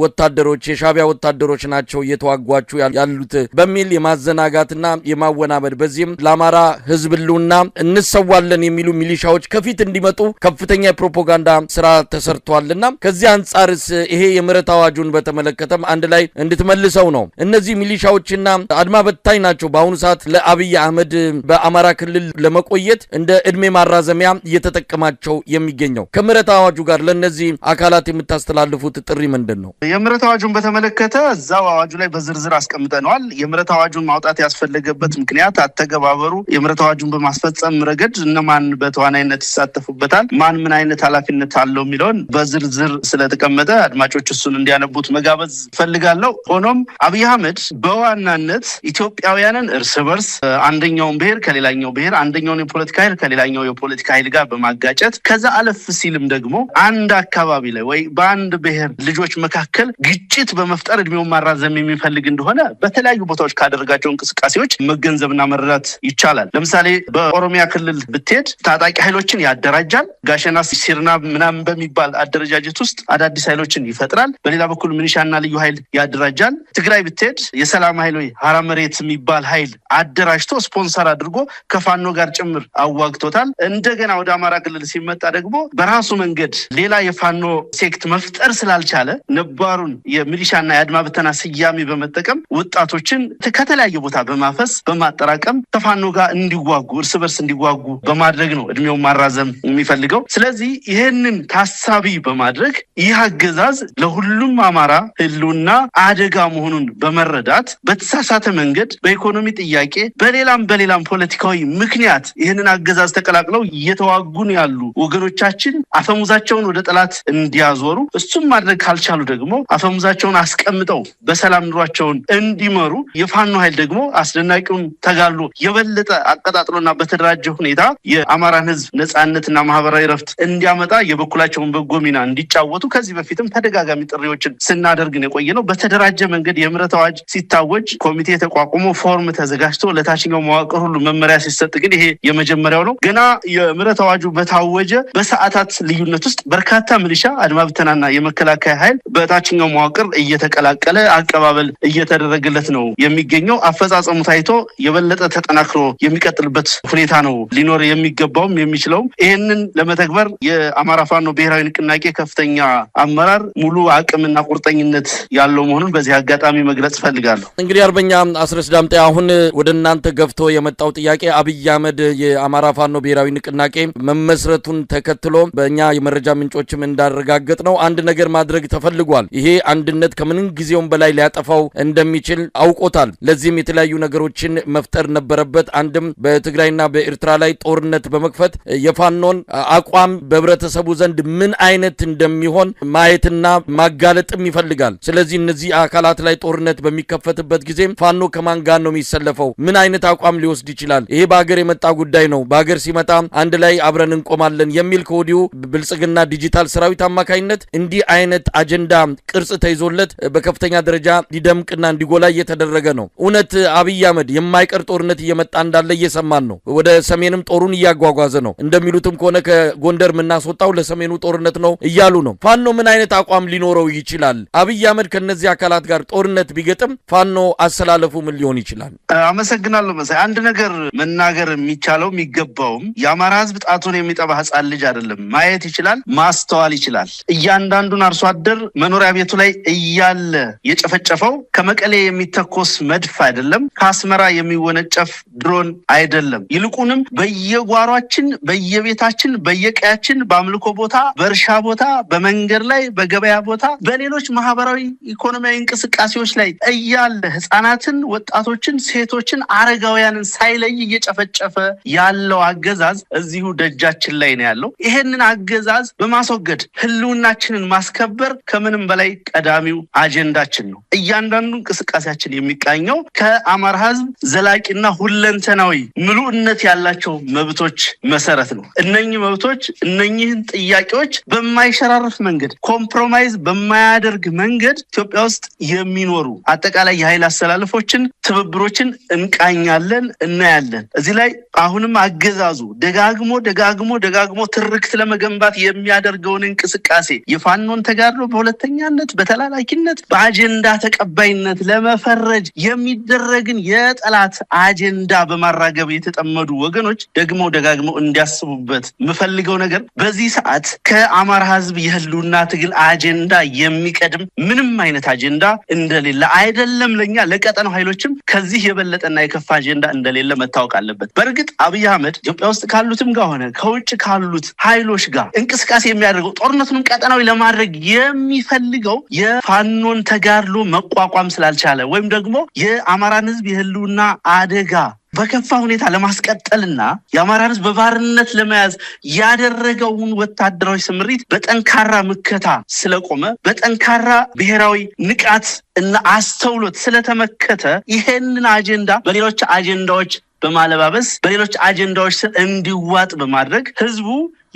ወታደሮች፣ የሻዕቢያ ወታደሮች ናቸው እየተዋጓችሁ ያሉት በሚል የማዘናጋትና የማወናበድ፣ በዚህም ለአማራ ሕዝብ ህልውና እንሰዋለን የሚሉ ሚሊሻዎች ከፊት እንዲመጡ ከፍተኛ የፕሮፓጋንዳ ስራ ተሰርቷልና ከዚህ አንጻርስ ይሄ የምህረት አዋጁን በተመለከተም አንድ ላይ እንድትመልሰው ነው። እነዚህ ሚሊሻዎችና አድማ በታኝ ናቸው በአሁኑ ሰዓት ለአብይ አህመድ በአማራ ክልል ለመቆየት እንደ እድሜ ማራዘሚያ እየተጠቀማቸው የሚገኘው። ከምህረት አዋጁ ጋር ለእነዚህ አካላት የምታስተላልፉት ጥሪ ምንድን ነው? የምህረት አዋጁን በተመለከተ እዛው አዋጁ ላይ በዝርዝር አስቀምጠነዋል። የምህረት አዋጁን ማውጣት ያስፈለገበት ምክንያት፣ አተገባበሩ፣ የምህረት አዋጁን በማስፈጸም ረገድ እነማን በተዋናይነት ይሳተፉበታል፣ ማን ምን አይነት ኃላፊነት አለው የሚለውን በዝርዝር ስለተቀመጠ አድማጮች እሱን እንዲያነቡት መጋበዝ ፈልጋለሁ። ሆኖም አብይ አህመድ በዋናነት ኢትዮጵያውያንን እርስ በርስ፣ አንደኛውን ብሔር ከሌላኛው ብሔር፣ አንደኛውን የፖለቲካ ኃይል ከሌላኛው የፖለቲካ ኃይል ጋር በማጋጨት፣ ከዛ አለፍ ሲልም ደግሞ አንድ አካባቢ ላይ ወይ በአንድ ብሔር ልጆች መካከል ግጭት በመፍጠር እድሜውን ማራዘም የሚፈልግ እንደሆነ በተለያዩ ቦታዎች ካደረጋቸው እንቅስቃሴዎች መገንዘብና መረዳት ይቻላል። ለምሳሌ በኦሮሚያ ክልል ብትሄድ ታጣቂ ኃይሎችን ያደራጃል። ጋሸና ሲርና ምናምን በሚባል አደረጃጀት ውስጥ አዳዲስ ኃይሎችን ይፈጥራል። በሌላ በኩል ሚሊሻና ልዩ ኃይል ያደራጃል። ትግራይ ብትሄድ የሰላም ኃይል ወይ ሀራ መሬት የሚባል ኃይል አደራጅቶ ስፖንሰር አድርጎ ከፋኖ ጋር ጭምር አዋግቶታል። እንደገና ወደ አማራ ክልል ሲመጣ ደግሞ በራሱ መንገድ ሌላ የፋኖ sect መፍጠር ስላልቻለ ነባሩን የሚሊሻና የአድማ ብተና ስያሜ በመጠቀም ወጣቶችን ከተለያየ ቦታ በማፈስ፣ በማጠራቀም ከፋኖ ጋር እንዲዋጉ፣ እርስ በርስ እንዲዋጉ በማድረግ ነው እድሜውን ማራዘም የሚፈልገው። ስለዚህ ይህንን ታሳቢ በማድረግ ይህ አገዛዝ ለሁሉም አማራ ህልውና አደጋ መሆኑን በመረዳት በተሳሳተ መንገድ በኢኮኖሚ ጥያቄ፣ በሌላም በሌላም ፖለቲካዊ ምክንያት ይህንን አገዛዝ ተቀላቅለው እየተዋጉን ያሉ ወገኖቻችን አፈሙዛቸውን ወደ ጠላት እንዲያዞሩ፣ እሱም ማድረግ ካልቻሉ ደግሞ አፈሙዛቸውን አስቀምጠው በሰላም ኑሯቸውን እንዲመሩ፣ የፋኖ ኃይል ደግሞ አስደናቂውን ተጋድሎ የበለጠ አቀጣጥሎና በተደራጀ ሁኔታ የአማራን ህዝብ ነፃነትና ማህበራዊ ረፍት እንዲያመጣ የበኩላቸውን በጎ ሚና እንዲጫወቱ ከዚህ በፊትም ተደጋጋሚ ጥሪዎችን ስናደርግ ነው የቆየነው። በተደራጀ መንገድ የምህረት አዋጅ ሲታወጅ ኮሚቴ ተቋቁሞ ፎርም ተዘጋጅቶ ለታችኛው መዋቅር ሁሉ መመሪያ ሲሰጥ ግን ይሄ የመጀመሪያው ነው። ገና የምህረት አዋጁ በታወጀ በሰዓታት ልዩነት ውስጥ በርካታ ሚሊሻ፣ አድማ ብተናና የመከላከያ ኃይል በታችኛው መዋቅር እየተቀላቀለ አቀባበል እየተደረገለት ነው የሚገኘው። አፈጻጸሙ ታይቶ የበለጠ ተጠናክሮ የሚቀጥልበት ሁኔታ ነው ሊኖር የሚገባውም የሚችለውም። ይህንን ለመተግበር የአማራ ፋኖ ብሔራዊ ንቅናቄ ከፍተኛ አመራር ሙሉ አቅምና ቁርጠኝነት ያለው መሆኑን በዚህ አጋጣሚ መግለጽ እፈልጋለሁ። እንግዲህ አርበኛ አስረስ ዳምጤ፣ አሁን ወደ እናንተ ገፍቶ የመጣው ጥያቄ አብይ አህመድ የአማራ ፋኖ ብሔራዊ ንቅናቄ መመስረቱን ተከትሎ በእኛ የመረጃ ምንጮችም እንዳረጋገጥ ነው አንድ ነገር ማድረግ ተፈልጓል። ይሄ አንድነት ከምንም ጊዜውም በላይ ሊያጠፋው እንደሚችል አውቆታል። ለዚህም የተለያዩ ነገሮችን መፍጠር ነበረበት። አንድም በትግራይና በኤርትራ ላይ ጦርነት በመክፈት የፋኖን አቋም በህብረተሰቡ ዘንድ ምን አይነት እንደሚሆን ማየትና ማጋለጥም ይፈልጋል። ስለዚህ እነዚህ አካላት ላይ ጦርነት በሚከፈትበት ጊዜ ፋኖ ከማን ጋር ነው የሚሰለፈው? ምን አይነት አቋም ሊወስድ ይችላል? ይሄ በሀገር የመጣ ጉዳይ ነው። በሀገር ሲመጣ አንድ ላይ አብረን እንቆማለን የሚል ከወዲሁ ብልጽግና ዲጂታል ሰራዊት አማካኝነት እንዲህ አይነት አጀንዳ ቅርጽ ተይዞለት በከፍተኛ ደረጃ እንዲደምቅና እንዲጎላ እየተደረገ ነው። እውነት አብይ አህመድ የማይቀር ጦርነት እየመጣ እንዳለ እየሰማን ነው። ወደ ሰሜንም ጦሩን እያጓጓዘ ነው። እንደሚሉትም ከሆነ ከጎንደር የምናስወጣው ለሰሜኑ ጦርነት ነው እያሉ ነው። ፋኖ ምን አይነት አቋም ሊኖረው ይችላል? አብይ አህመድ ከነዚህ አካላት ጋር ጦርነት ቢገጥም ፋኖ አሰላለፉ ምን ሊሆን ይችላል? አመሰግናለሁ መሳይ። አንድ ነገር መናገር የሚቻለው የሚገባውም የአማራ ሕዝብ ጣቱን የሚጠባ ሕፃን ልጅ አይደለም። ማየት ይችላል፣ ማስተዋል ይችላል። እያንዳንዱን አርሶ አደር መኖሪያ ቤቱ ላይ እያለ የጨፈጨፈው ከመቀሌ የሚተኮስ መድፍ አይደለም፣ ከአስመራ የሚወነጨፍ ድሮን አይደለም። ይልቁንም በየጓሯችን፣ በየቤታችን፣ በየቀያችን፣ በአምልኮ ቦታ፣ በእርሻ ቦታ፣ በመንገድ ላይ፣ በገበያ ቦታ፣ በሌሎች ማህበራዊ ኢኮኖሚያዊ እንቅስቃሴዎች ላይ እያለ ህፃናትን፣ ወጣቶችን፣ ሴቶችን፣ አረጋውያንን ሳይለይ እየጨፈጨፈ ያለው አገዛዝ እዚሁ ደጃችን ላይ ነው ያለው። ይሄንን አገዛዝ በማስወገድ ህልውናችንን ማስከበር ከምንም በላይ ቀዳሚው አጀንዳችን ነው። እያንዳንዱ እንቅስቃሴያችን የሚቃኘው ከአማራ ህዝብ ዘላቂና ሁለንተናዊ ምሉዕነት ያላቸው መብቶች መሰረት ነው። እነኚህ መብቶች፣ እነኚህን ጥያቄዎች በማይሸራርፍ መንገድ፣ compromise በማያደርግ መንገድ ኢትዮጵያ ውስጥ የሚኖሩ አጠቃላይ የኃይል አሰላለፎችን፣ ትብብሮችን እንቃኛለን፣ እናያለን። እዚህ ላይ አሁንም አገዛዙ ደጋግሞ ደጋግሞ ደጋግሞ ትርክት ለመገንባት የሚያደርገውን እንቅስቃሴ፣ የፋኖን ተጋድሎ በሁለተኛነት፣ በተላላኪነት፣ በአጀንዳ ተቀባይነት ለመፈረጅ የሚደረግን የጠላት አጀንዳ በማራገብ የተጠመዱ ወገኖች ደግሞ ደጋግመው እንዲያስቡበት የምፈልገው ነገር፣ በዚህ ሰዓት ከአማራ ህዝብ የህልውና ትግል አጀንዳ የሚቀድም ምንም አይነት አጀንዳ እንደሌለ፣ አይደለም ለኛ ለቀጠናው ኃይሎችም ከዚህ የበለጠና የከፋ አጀንዳ እንደሌለ መታወቅ አለበት። በእርግጥ አብይ አህመድ ኢትዮጵያ ውስጥ ካሉትም ጋር ሆነ ከውጭ ካሉት ኃይሎች ጋር እንቅስቃሴ የሚያደርገው፣ ጦርነቱንም ቀጠናዊ ለማድረግ የሚፈልገው የፋኖን ተጋድሎ መቋቋም ስላልቻለ ወይም ደግሞ የአማራን ህዝብ የህልውና አደጋ በከፋ ሁኔታ ለማስቀጠልና የአማራን ህዝብ በባርነት ለመያዝ ያደረገውን ወታደራዊ ስምሪት በጠንካራ ምከታ ስለቆመ፣ በጠንካራ ብሔራዊ ንቃት እና አስተውሎት ስለተመከተ፣ ይሄንን አጀንዳ በሌሎች አጀንዳዎች በማለባበስ፣ በሌሎች አጀንዳዎች ስር እንዲዋጥ በማድረግ፣ ህዝቡ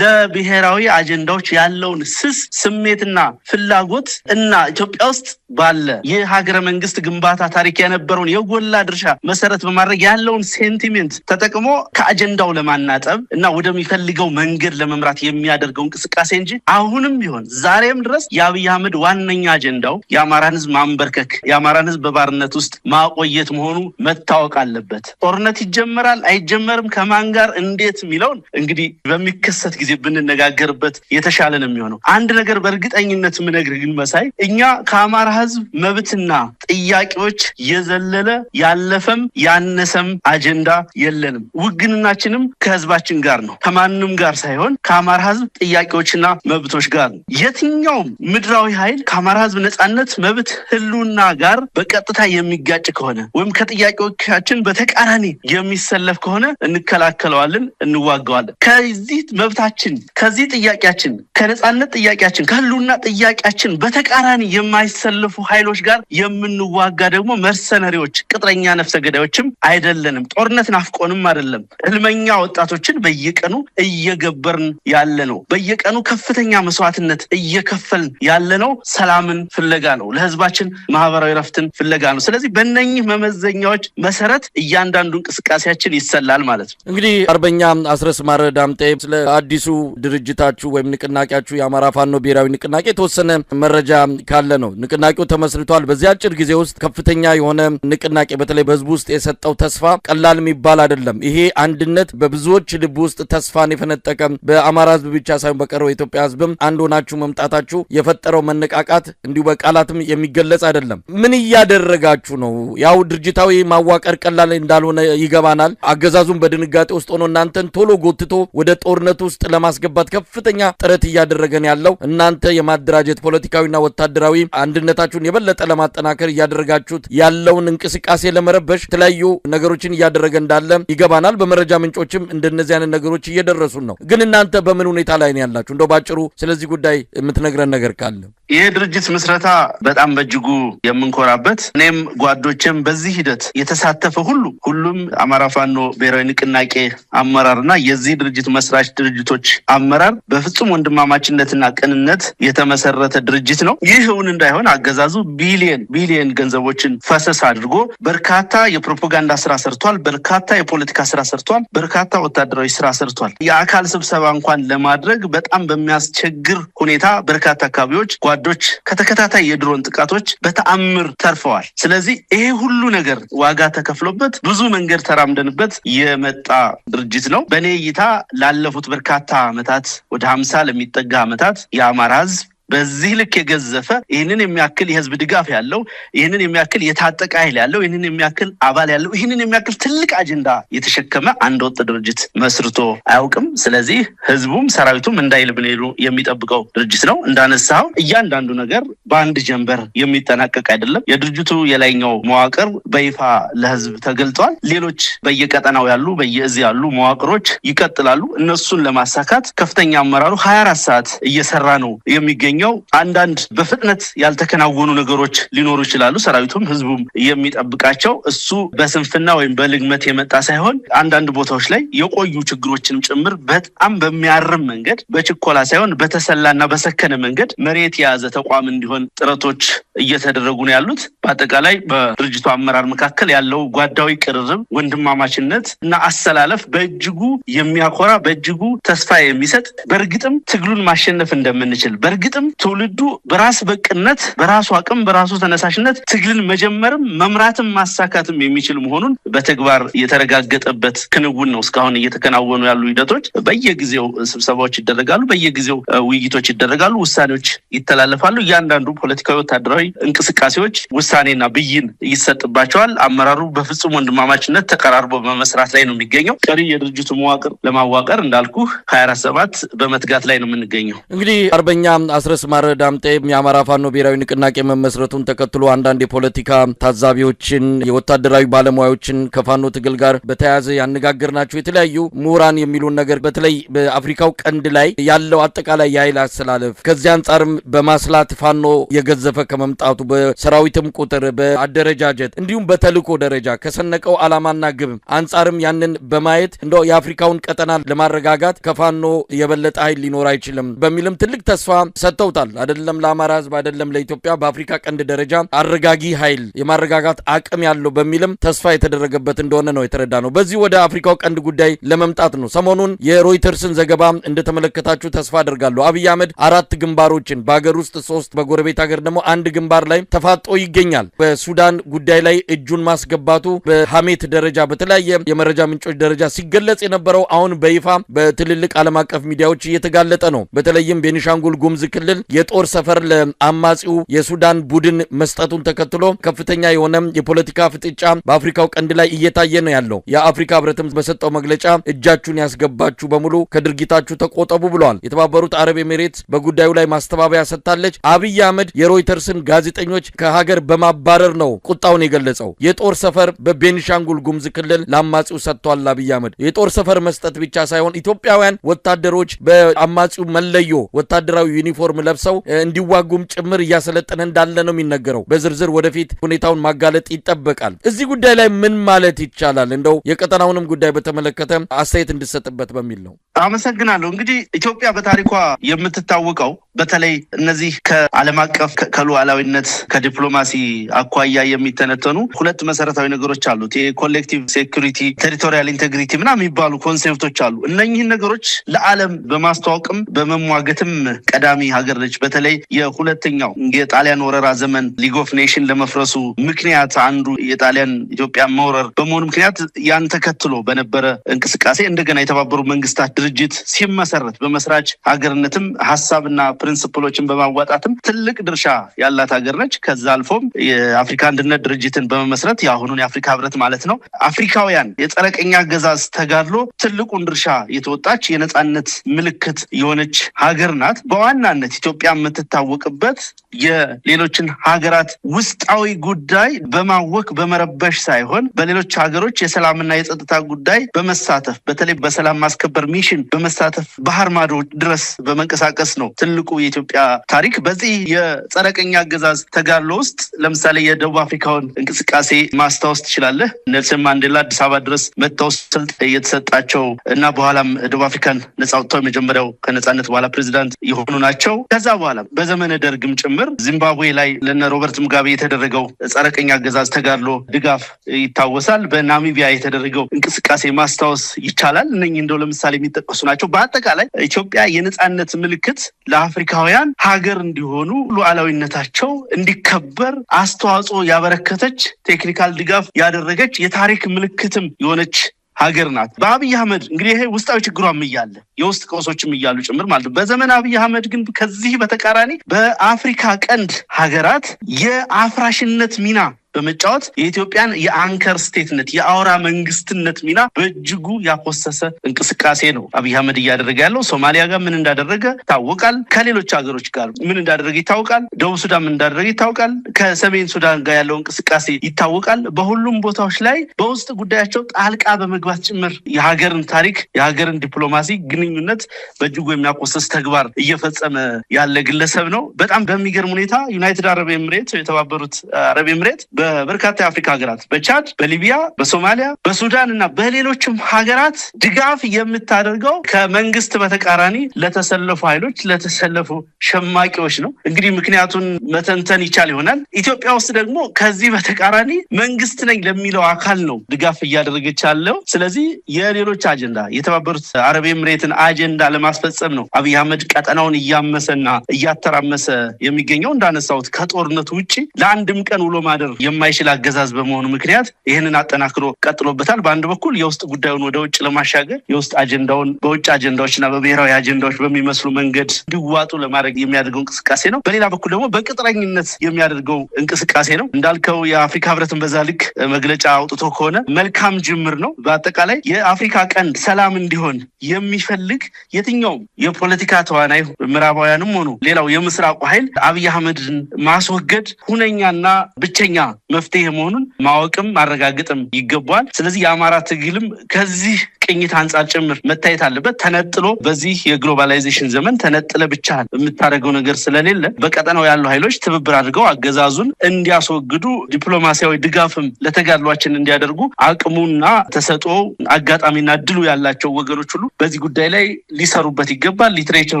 ለብሔራዊ አጀንዳዎች ያለውን ስስ ስሜትና ፍላጎት እና ኢትዮጵያ ውስጥ ባለ የሀገረ መንግስት ግንባታ ታሪክ የነበረውን የጎላ ድርሻ መሰረት በማድረግ ያለውን sentiment ተጠቅሞ ከአጀንዳው ለማናጠብ እና ወደሚፈልገው መንገድ ለመምራት የሚያደርገው እንቅስቃሴ እንጂ አሁንም ቢሆን ዛሬም ድረስ የአብይ አህመድ ዋነኛ አጀንዳው የአማራን ህዝብ ማንበርከክ፣ የአማራን ህዝብ በባርነት ውስጥ ማቆየት መሆኑ መታወቅ አለበት። ጦርነት ይጀመራል አይጀመርም፣ ከማን ጋር፣ እንዴት የሚለውን እንግዲህ በሚከሰት ጊዜ ብንነጋገርበት የተሻለ ነው የሚሆነው። አንድ ነገር በእርግጠኝነት የምነግርህ ግን መሳይ፣ እኛ ከአማራ ህዝብ መብትና ጥያቄዎች የዘለለ፣ ያለፈም ያነሰም አጀንዳ የለንም። ውግንናችንም ከህዝባችን ጋር ነው፣ ከማንም ጋር ሳይሆን ከአማራ ህዝብ ጥያቄዎችና መብቶች ጋር ነው። የትኛውም ምድራዊ ኃይል ከአማራ ህዝብ ነፃነት፣ መብት፣ ህልውና ጋር በቀጥታ የሚጋጭ ከሆነ ወይም ከጥያቄዎቻችን በተቃራኒ የሚሰለፍ ከሆነ እንከላከለዋለን፣ እንዋገዋለን። ከዚህ መብታችን፣ ከዚህ ጥያቄያችን፣ ከነፃነት ጥያቄያችን፣ ከህልውና ጥያቄያችን በተቃራኒ የማይሰለፉ ኃይሎች ጋር የምንዋጋ ደግሞ mercenary ዎች፣ ቅጥረኛ ነፍሰ ገዳዮችም አይደለንም። ጦርነት ናፍቆንም አይደለም። ህልመኛ ወጣቶችን በየቀኑ እየገበርን ያለ ነው። በየቀኑ ከፍተኛ መስዋዕትነት እየከፈልን ያለ ነው። ሰላምን ፍለጋ ነው። ለህዝባችን ማህበራዊ ረፍትን ፍለጋ ነው። ስለዚህ በእነኚህ መመዘኛዎች መሰረት እያንዳንዱ እንቅስቃሴያችን ይሰላል ማለት ነው። እንግዲህ አርበኛ አስረስ ማረ ዳምጤ፣ ስለ አዲሱ ድርጅታችሁ ወይም ንቅናቄያችሁ የአማራ ፋኖ ብሔራዊ ንቅናቄ የተወሰነ መረጃ ካለ ነው። ንቅናቄው ተመስርቷል። በዚህ አጭር ጊዜ ውስጥ ከፍተኛ የሆነ ንቅናቄ በተለይ በህዝቡ ውስጥ የሰጠው ተስፋ ቀላል የሚባል አይደለም። ይሄ አንድነት በብዙዎች ልብ ውስጥ ተስፋን የፈነጠቀ፣ በአማራ ህዝብ ብቻ ሳይሆን በቀረው የኢትዮጵያ ህዝብም አንድ ሆናችሁ መምጣታችሁ የፈጠረው መነቃቃት እንዲሁ በቃላትም የሚገለጽ አይደለም። ምን እያደረጋችሁ ነው? ያው ድርጅታዊ ማዋቀር ቀላል እንዳልሆነ ይገባናል። አገዛዙን በድንጋጤ ውስጥ ሆኖ እናንተን ቶሎ ጎትቶ ወደ ጦርነት ውስጥ ለማስገባት ከፍተኛ ጥረት እያደረገን ያለው፣ እናንተ የማደራጀት ፖለቲካዊና ወታደራዊ አንድነታችሁን የበለጠ ለማጠናከር እያደረጋችሁት ያለውን እንቅስቃሴ ለመረበሽ የተለያዩ ነገሮችን እያደረገ እንዳለ ይገባናል። በመረጃ ምንጮችም እንደነዚህ አይነት ነገሮች እየደረሱን ነው። ግን እናንተ በምን ሁኔታ ላይ ነው ያላችሁ? እንደው ባጭሩ ስለዚህ ጉዳይ የምትነግረን ነገር ካለ። ይህ ድርጅት ምስረታ በጣም በእጅጉ የምንኮራበት፣ እኔም ጓዶችም በዚህ ሂደት የተሳተፈ ሁሉ፣ ሁሉም አማራ ፋኖ ብሔራዊ ንቅናቄ አመራር እና የዚህ ድርጅት መስራች ድርጅቶች አመራር በፍጹም ወንድማማችነትና ቅንነት የተመሰረተ ድርጅት ነው። ይህ እውን እንዳይሆን አገዛዙ ቢሊየን ቢሊየን ገንዘቦችን ፈሰስ አድርጎ በርካታ የፕሮፓጋንዳ ስራ ሰርቷል። በርካታ የፖለቲካ ስራ ሰርቷል። በርካታ ወታደራዊ ስራ ሰርቷል። የአካል ስብሰባ እንኳን ለማድረግ በጣም በሚያስቸግር ሁኔታ በርካታ አካባቢዎች ጓዶች ከተከታታይ የድሮን ጥቃቶች በተአምር ተርፈዋል። ስለዚህ ይሄ ሁሉ ነገር ዋጋ ተከፍሎበት፣ ብዙ መንገድ ተራምደንበት የመጣ ድርጅት ነው። በእኔ እይታ ላለፉት በርካታ ዓመታት፣ ወደ 50 ለሚጠጋ ዓመታት የአማራ ህዝብ በዚህ ልክ የገዘፈ፣ ይህንን የሚያክል የህዝብ ድጋፍ ያለው፣ ይህንን የሚያክል የታጠቀ ኃይል ያለው፣ ይህንን የሚያክል አባል ያለው፣ ይህንን የሚያክል ትልቅ አጀንዳ የተሸከመ አንድ ወጥ ድርጅት መስርቶ አያውቅም። ስለዚህ ህዝቡም ሰራዊቱም እንዳይል ብንሉ የሚጠብቀው ድርጅት ነው። እንዳነሳው እያንዳንዱ ነገር በአንድ ጀንበር የሚጠናቀቅ አይደለም። የድርጅቱ የላይኛው መዋቅር በይፋ ለህዝብ ተገልጧል። ሌሎች በየቀጠናው ያሉ፣ በየእዝ ያሉ መዋቅሮች ይቀጥላሉ። እነሱን ለማሳካት ከፍተኛ አመራሩ 24 ሰዓት እየሰራ ነው የሚገኘው። አንዳንድ በፍጥነት ያልተከናወኑ ነገሮች ሊኖሩ ይችላሉ። ሰራዊቱም ህዝቡም የሚጠብቃቸው እሱ በስንፍና ወይም በልግመት የመጣ ሳይሆን አንዳንድ ቦታዎች ላይ የቆዩ ችግሮችንም ጭምር በጣም በሚያርም መንገድ፣ በችኮላ ሳይሆን በተሰላና በሰከነ መንገድ መሬት የያዘ ተቋም እንዲሆን ጥረቶች እየተደረጉ ነው ያሉት። በአጠቃላይ በድርጅቱ አመራር መካከል ያለው ጓዳዊ ቅርርብ፣ ወንድማማችነት እና አሰላለፍ በእጅጉ የሚያኮራ፣ በእጅጉ ተስፋ የሚሰጥ፣ በእርግጥም ትግሉን ማሸነፍ እንደምንችል፣ በእርግጥም ትውልዱ በራስ በቅነት፣ በራሱ አቅም፣ በራሱ ተነሳሽነት ትግልን መጀመርም መምራትም ማሳካትም የሚችል መሆኑን በተግባር የተረጋገጠበት ክንውን ነው። እስካሁን እየተከናወኑ ያሉ ሂደቶች በየጊዜው ስብሰባዎች ይደረጋሉ፣ በየጊዜው ውይይቶች ይደረጋሉ፣ ውሳኔዎች ይተላለፋሉ። እያንዳንዱ ፖለቲካዊ፣ ወታደራዊ እንቅስቃሴዎች ውሳኔና ብይን ይሰጥባቸዋል። አመራሩ በፍጹም ወንድማማችነት ተቀራርቦ በመስራት ላይ ነው የሚገኘው። ቀሪ የድርጅቱ መዋቅር ለማዋቀር እንዳልኩ 24/7 በመትጋት ላይ ነው የምንገኘው። እንግዲህ አርበኛ አስረስ ማረ ዳምጤ፣ የአማራ ፋኖ ብሔራዊ ንቅናቄ መመስረቱን ተከትሎ አንዳንድ የፖለቲካ ታዛቢዎችን፣ የወታደራዊ ባለሙያዎችን፣ ከፋኖ ትግል ጋር በተያያዘ ያነጋገርናቸው የተለያዩ ምሁራን የሚሉን ነገር በተለይ በአፍሪካው ቀንድ ላይ ያለው አጠቃላይ የኃይል አሰላለፍ ከዚህ አንጻርም በማስላት ፋኖ የገዘፈ ከመምጣቱ በሰራዊትም ቁጥር፣ በአደረጃጀት እንዲሁም በተልእኮ ደረጃ ከሰነቀው ዓላማና ግብ አንጻርም ያንን በማየት እንደው የአፍሪካውን ቀጠና ለማረጋጋት ከፋኖ የበለጠ ኃይል ሊኖር አይችልም በሚልም ትልቅ ተስፋ ሰጥተውታል። አይደለም ለአማራ ሕዝብ፣ አይደለም ለኢትዮጵያ፣ በአፍሪካ ቀንድ ደረጃ አረጋጊ ኃይል፣ የማረጋጋት አቅም ያለው በሚልም ተስፋ የተደረገበት እንደሆነ ነው የተረዳ ነው። በዚህ ወደ አፍሪካው ቀንድ ጉዳይ ለመምጣት ነው። ሰሞኑን የሮይተርስን ዘገባ እንደተመለከታችሁ ተስፋ አደርጋለሁ። አብይ አህመድ 4 ግንባሮችን፣ በሀገር ውስጥ 3፣ በጎረቤት ሀገር ደግሞ 1 ግንባር ላይ ተፋጦ ይገኛል። በሱዳን ጉዳይ ላይ እጁን ማስገባቱ በሀሜት ደረጃ በተለያየ የመረጃ ምንጮች ደረጃ ሲገለጽ የነበረው አሁን በይፋ በትልልቅ ዓለም አቀፍ ሚዲያዎች እየተጋለጠ ነው። በተለይም ቤኒሻንጉል ጉሙዝ ክልል የጦር ሰፈር ለአማጺው የሱዳን ቡድን መስጠቱን ተከትሎ ከፍተኛ የሆነ የፖለቲካ ፍጥጫ በአፍሪካው ቀንድ ላይ እየታየ ነው ያለው። የአፍሪካ ህብረትም በሰጠው መግለጫ እጃችሁን ያስገባችሁ በሙሉ ከድርጊታችሁ ተቆጠቡ ብለዋል። የተባበሩት አረብ ኤሚሬትስ በጉዳዩ ላይ ማስተባበያ ሰጥታለች። አብይ አህመድ የሮይተርስን ጋዜጠኞች ከሀገር በማባረር ነው ቁጣውን የገለጸው። የጦር ሰፈር በቤኒሻንጉል ጉሙዝ ክልል ለአማጺው ሰጥቷል። አብይ አህመድ የጦር ሰፈር መስጠት ብቻ ሳይሆን ኢትዮጵያውያን ወታደሮች በአማጺው መለዮ ወታደራዊ ዩኒፎርም ለብሰው እንዲዋጉም ጭምር እያሰለጠነ እንዳለ ነው የሚነገረው። በዝርዝር ወደፊት ሁኔታውን ማጋለጥ ይጠበቃል። እዚህ ጉዳይ ላይ ምን ማለት ይቻላል? እንደው የቀጠናውንም ጉዳይ በተመለከተ አስተያየት እንድሰጥበት በሚል ነው። አመሰግናለሁ። እንግዲህ ኢትዮጵያ በታሪኳ የምትታወቀው በተለይ እነዚህ ከዓለም አቀፍ ከሉዓላዊነት፣ ከዲፕሎማሲ አኳያ የሚተነተኑ ሁለት መሰረታዊ ነገሮች አሉት። የ collective security፣ territorial integrity ምናምን የሚባሉ concept ኦች አሉ። እነኚህን ነገሮች ለዓለም በማስተዋወቅም በመሟገትም ቀዳሚ ሀገር ነች። በተለይ የሁለተኛው የጣሊያን ወረራ ዘመን League of Nation ለመፍረሱ ምክንያት አንዱ የጣሊያን ኢትዮጵያ መውረር በመሆኑ ምክንያት ያን ተከትሎ በነበረ እንቅስቃሴ እንደገና የተባበሩ መንግስታት ድርጅት ሲመሰረት በመስራች ሀገርነትም ሀሳብና principle ኦችን በማዋጣትም ትልቅ ድርሻ ያላት ሀገር ነች። ከዛ አልፎም የአፍሪካ አንድነት ድርጅትን በመመስረት፣ የአሁኑን የአፍሪካ ህብረት ማለት ነው፣ አፍሪካውያን የጸረ ቅኝ አገዛዝ ተጋድሎ ትልቁን ድርሻ የተወጣች፣ የነፃነት ምልክት የሆነች ሀገር ናት። በዋናነት ኢትዮጵያ የምትታወቅበት የሌሎችን ሀገራት ውስጣዊ ጉዳይ በማወክ በመረበሽ ሳይሆን በሌሎች ሀገሮች የሰላምና የጸጥታ ጉዳይ በመሳተፍ፣ በተለይ በሰላም ማስከበር mission በመሳተፍ፣ ባህር ማዶ ድረስ በመንቀሳቀስ ነው ትልቁ የኢትዮጵያ ታሪክ። በዚህ የጸረ ቅኝ አገዛዝ ተጋድሎ ውስጥ ለምሳሌ የደቡብ አፍሪካውን እንቅስቃሴ ማስታወስ ትችላለህ። ኔልሰን ማንዴላ አዲስ አበባ ድረስ መጥተው ስልት የተሰጣቸው እና በኋላም ደቡብ አፍሪካን ነጻ አውጥተው የመጀመሪያው ከነጻነት በኋላ ፕሬዚዳንት የሆኑ ናቸው። ከዛ በኋላ በዘመነ ደርግም ጭምር ዚምባብዌ ላይ ለነ ሮበርት ሙጋቤ የተደረገው ጸረ ቅኝ አገዛዝ ተጋድሎ ድጋፍ ይታወሳል። በናሚቢያ የተደረገው እንቅስቃሴ ማስታወስ ይቻላል። እነኚህ እንደው ለምሳሌ የሚጠቀሱ ናቸው። በአጠቃላይ ኢትዮጵያ የነጻነት ምልክት፣ ለአፍሪካውያን ሀገር እንዲሆኑ፣ ሉዓላዊነታቸው እንዲከበር አስተዋጽኦ ያበረከተች፣ technical ድጋፍ ያደረገች፣ የታሪክ ምልክትም የሆነች ሀገር ናት። በአብይ አህመድ እንግዲህ ይሄ ውስጣዊ ችግሯም እያለ የውስጥ ቀውሶችም እያሉ ጭምር ማለት ነው። በዘመን አብይ አህመድ ግን ከዚህ በተቃራኒ በአፍሪካ ቀንድ ሀገራት የአፍራሽነት ሚና በመጫወት የኢትዮጵያን የ anchor state ነት፣ የአውራ መንግስትነት ሚና በእጅጉ ያኮሰሰ እንቅስቃሴ ነው አብይ አህመድ እያደረገ ያለው። ሶማሊያ ጋር ምን እንዳደረገ ይታወቃል። ከሌሎች ሀገሮች ጋር ምን እንዳደረገ ይታወቃል። ደቡብ ሱዳን ምን እንዳደረገ ይታወቃል። ከሰሜን ሱዳን ጋር ያለው እንቅስቃሴ ይታወቃል። በሁሉም ቦታዎች ላይ በውስጥ ጉዳያቸው ጣልቃ በመግባት ጭምር የሀገርን ታሪክ፣ የሀገርን ዲፕሎማሲ ግንኙነት በእጅጉ የሚያኮሰስ ተግባር እየፈጸመ ያለ ግለሰብ ነው። በጣም በሚገርም ሁኔታ ዩናይትድ አረብ ኤምሬት፣ የተባበሩት አረብ ኤምሬት በበርካታ የአፍሪካ ሀገራት፣ በቻድ፣ በሊቢያ፣ በሶማሊያ፣ በሱዳን እና በሌሎችም ሀገራት ድጋፍ የምታደርገው ከመንግስት በተቃራኒ ለተሰለፉ ኃይሎች፣ ለተሰለፉ ሸማቂዎች ነው። እንግዲህ ምክንያቱን መተንተን ይቻል ይሆናል። ኢትዮጵያ ውስጥ ደግሞ ከዚህ በተቃራኒ መንግስት ነኝ ለሚለው አካል ነው ድጋፍ እያደረገች ያለው። ስለዚህ የሌሎች አጀንዳ፣ የተባበሩት አረብ ኤምሬትን አጀንዳ ለማስፈጸም ነው አብይ አህመድ ቀጠናውን እያመሰና እያተራመሰ የሚገኘው። እንዳነሳሁት ከጦርነቱ ውጭ ለአንድም ቀን ውሎ ማደር የማይችል አገዛዝ በመሆኑ ምክንያት ይህንን አጠናክሮ ቀጥሎበታል። በአንድ በኩል የውስጥ ጉዳዩን ወደ ውጭ ለማሻገር የውስጥ አጀንዳውን በውጭ አጀንዳዎች እና በብሔራዊ አጀንዳዎች በሚመስሉ መንገድ እንዲዋጡ ለማድረግ የሚያደርገው እንቅስቃሴ ነው። በሌላ በኩል ደግሞ በቅጥረኝነት የሚያደርገው እንቅስቃሴ ነው። እንዳልከው የአፍሪካ ህብረትን በዛ ልክ መግለጫ አውጥቶ ከሆነ መልካም ጅምር ነው። በአጠቃላይ የአፍሪካ ቀንድ ሰላም እንዲሆን የሚፈልግ የትኛውም የፖለቲካ ተዋናይ፣ ምዕራባውያንም ሆኑ ሌላው የምስራቁ ኃይል፣ አብይ አህመድን ማስወገድ ሁነኛና ብቸኛ መፍትሄ መሆኑን ማወቅም ማረጋገጥም ይገባዋል። ስለዚህ የአማራ ትግልም ከዚህ ቅኝት አንጻር ጭምር መታየት አለበት። ተነጥሎ በዚህ የ globalization ዘመን ተነጥለ ብቻ የምታደርገው ነገር ስለሌለ በቀጠናው ያሉ ኃይሎች ትብብር አድርገው አገዛዙን እንዲያስወግዱ፣ ዲፕሎማሲያዊ ድጋፍም ለተጋድሏችን እንዲያደርጉ አቅሙና ተሰጥኦ፣ አጋጣሚና እድሉ ያላቸው ወገኖች ሁሉ በዚህ ጉዳይ ላይ ሊሰሩበት ይገባል። Literature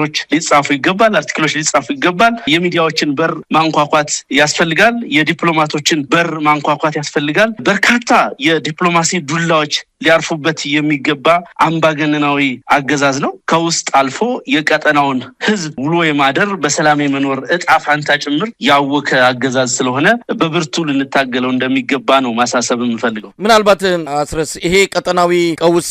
ኦች ሊጻፉ ይገባል። Article ኦች ሊጻፉ ይገባል። የሚዲያዎችን በር ማንኳኳት ያስፈልጋል። የዲፕሎማቶችን በር ማንኳኳት ያስፈልጋል። በርካታ የዲፕሎማሲ ዱላዎች ሊያርፉበት የሚገባ አምባገነናዊ አገዛዝ ነው። ከውስጥ አልፎ የቀጠናውን ህዝብ ውሎ የማደር፣ በሰላም የመኖር እጣ ፋንታ ጭምር ያወከ አገዛዝ ስለሆነ በብርቱ ልንታገለው እንደሚገባ ነው ማሳሰብ የምፈልገው። ምናልባት አስረስ፣ ይሄ ቀጠናዊ ቀውስ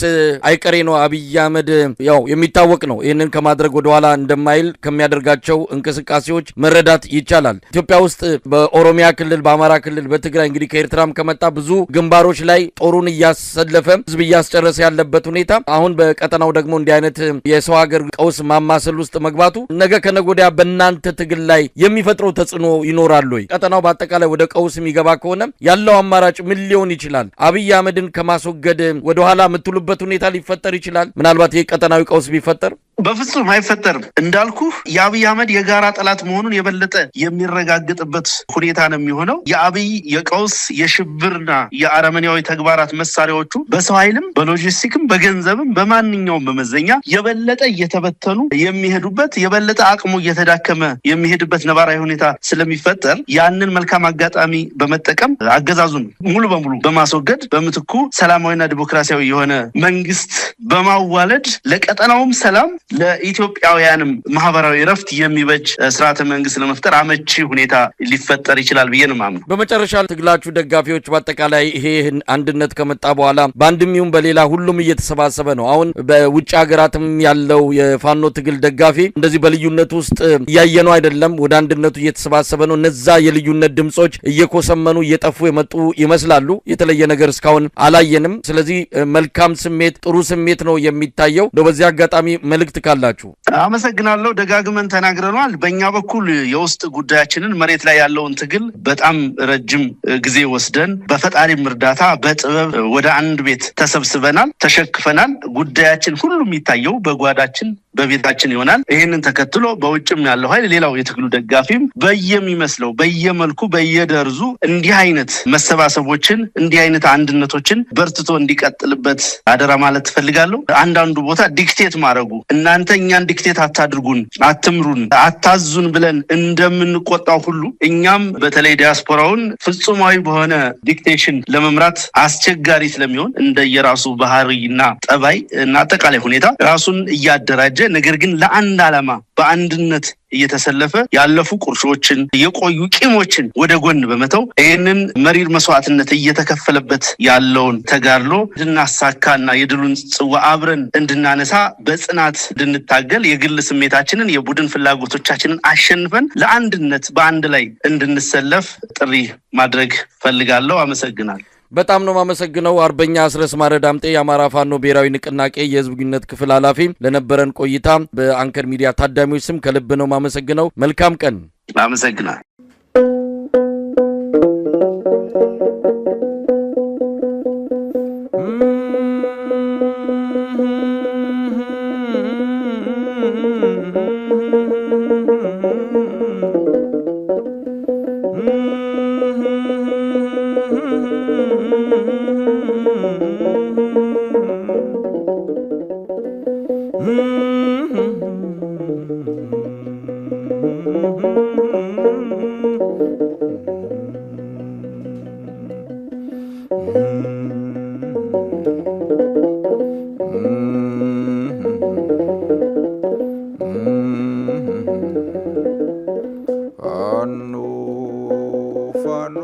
አይቀሬ ነው። አብይ አህመድ ያው የሚታወቅ ነው። ይህንን ከማድረግ ወደኋላ እንደማይል ከሚያደርጋቸው እንቅስቃሴዎች መረዳት ይቻላል። ኢትዮጵያ ውስጥ በኦሮሚያ ክልል፣ በአማራ ክልል፣ በትግራይ፣ እንግዲህ ከኤርትራም ከመጣ ብዙ ግንባሮች ላይ ጦሩን እያሰለፈ ህዝብ እያስጨረሰ ያለበት ሁኔታ፣ አሁን በቀጠናው ደግሞ እንዲህ አይነት የሰው ሀገር ቀውስ ማማሰል ውስጥ መግባቱ ነገ ከነገ ወዲያ በእናንተ ትግል ላይ የሚፈጥረው ተጽዕኖ ይኖራል ወይ? ቀጠናው በአጠቃላይ ወደ ቀውስ የሚገባ ከሆነ ያለው አማራጭ ምን ሊሆን ይችላል? አብይ አህመድን ከማስወገድ ወደኋላ የምትሉበት ሁኔታ ሊፈጠር ይችላል? ምናልባት ይህ ቀጠናዊ ቀውስ ቢፈጠር። በፍጹም አይፈጠርም። እንዳልኩ የአብይ አህመድ የጋራ ጠላት መሆኑን የበለጠ የሚረጋግጥበት ሁኔታ ነው የሚሆነው። የአብይ የቀውስ፣ የሽብርና የአረመኔያዊ ተግባራት መሳሪያዎቹ በሰው ኃይልም፣ በሎጂስቲክም፣ በገንዘብም፣ በማንኛውም መመዘኛ የበለጠ እየተበተኑ የሚሄዱበት፣ የበለጠ አቅሙ እየተዳከመ የሚሄድበት ነባራዊ ሁኔታ ስለሚፈጠር ያንን መልካም አጋጣሚ በመጠቀም አገዛዙን ሙሉ በሙሉ በማስወገድ በምትኩ ሰላማዊና ዲሞክራሲያዊ የሆነ መንግስት በማዋለድ ለቀጠናውም ሰላም፣ ለኢትዮጵያውያንም ማህበራዊ እረፍት የሚበጅ ስርዓተ መንግስት ለመፍጠር አመቺ ሁኔታ ሊፈጠር ይችላል ብዬ ነው የማምነው። በመጨረሻ ትግላችሁ ደጋፊዎች፣ በአጠቃላይ ይሄ አንድነት ከመጣ በኋላ በአንድም ይሁን በሌላ ሁሉም እየተሰባሰበ ነው። አሁን በውጭ ሀገራትም ያለው የፋኖ ትግል ደጋፊ እንደዚህ በልዩነት ውስጥ እያየነው አይደለም፣ ወደ አንድነቱ እየተሰባሰበ ነው። እነዛ የልዩነት ድምጾች እየኮሰመኑ እየጠፉ የመጡ ይመስላሉ። የተለየ ነገር እስካሁን አላየንም። ስለዚህ መልካም ስሜት፣ ጥሩ ስሜት ነው የሚታየው። እንደው በዚህ አጋጣሚ መልእክት ካላችሁ። አመሰግናለሁ። ደጋግመን ተናግረነዋል። በእኛ በኩል የውስጥ ጉዳያችንን፣ መሬት ላይ ያለውን ትግል በጣም ረጅም ጊዜ ወስደን በፈጣሪም እርዳታ በጥበብ ወደ አንድ ቤት ተሰብስበናል፣ ተሸክፈናል። ጉዳያችን ሁሉ የሚታየው በጓዳችን፣ በቤታችን ይሆናል። ይህንን ተከትሎ በውጭም ያለው ኃይል፣ ሌላው የትግሉ ደጋፊም በየሚመስለው፣ በየመልኩ፣ በየደርዙ እንዲህ አይነት መሰባሰቦችን፣ እንዲህ አይነት አንድነቶችን በርትቶ እንዲቀጥልበት አደራ ማለት ትፈልጋለሁ። አንዳንዱ ቦታ dictate ማድረጉ፣ እናንተ እኛን dictate አታድርጉን፣ አትምሩን፣ አታዙን ብለን እንደምንቆጣው ሁሉ እኛም በተለይ ዲያስፖራውን ፍጹማዊ በሆነ dictation ለመምራት አስቸጋሪ ስለሚሆን እንደየራሱ ባህሪና ጠባይ እና አጠቃላይ ሁኔታ ራሱን እያደራጀ ነገር ግን ለአንድ ዓላማ በአንድነት እየተሰለፈ ያለፉ ቁርሾችን፣ የቆዩ ቂሞችን ወደ ጎን በመተው ይህንን መሪር መስዋዕትነት እየተከፈለበት ያለውን ተጋድሎ እንድናሳካና የድሉን ጽዋ አብረን እንድናነሳ በጽናት እንድንታገል፣ የግል ስሜታችንን የቡድን ፍላጎቶቻችንን አሸንፈን ለአንድነት በአንድ ላይ እንድንሰለፍ ጥሪ ማድረግ ፈልጋለሁ። አመሰግናለሁ። በጣም ነው የማመሰግነው አርበኛ አስረስ ማረ ዳምጤ፣ የአማራ ፋኖ ብሔራዊ ንቅናቄ የህዝብ ግንኙነት ክፍል ኃላፊ፣ ለነበረን ቆይታ በአንከር ሚዲያ ታዳሚዎች ስም ከልብ ነው የማመሰግነው። መልካም ቀን። አመሰግናለሁ። ፋኖ ፋኖ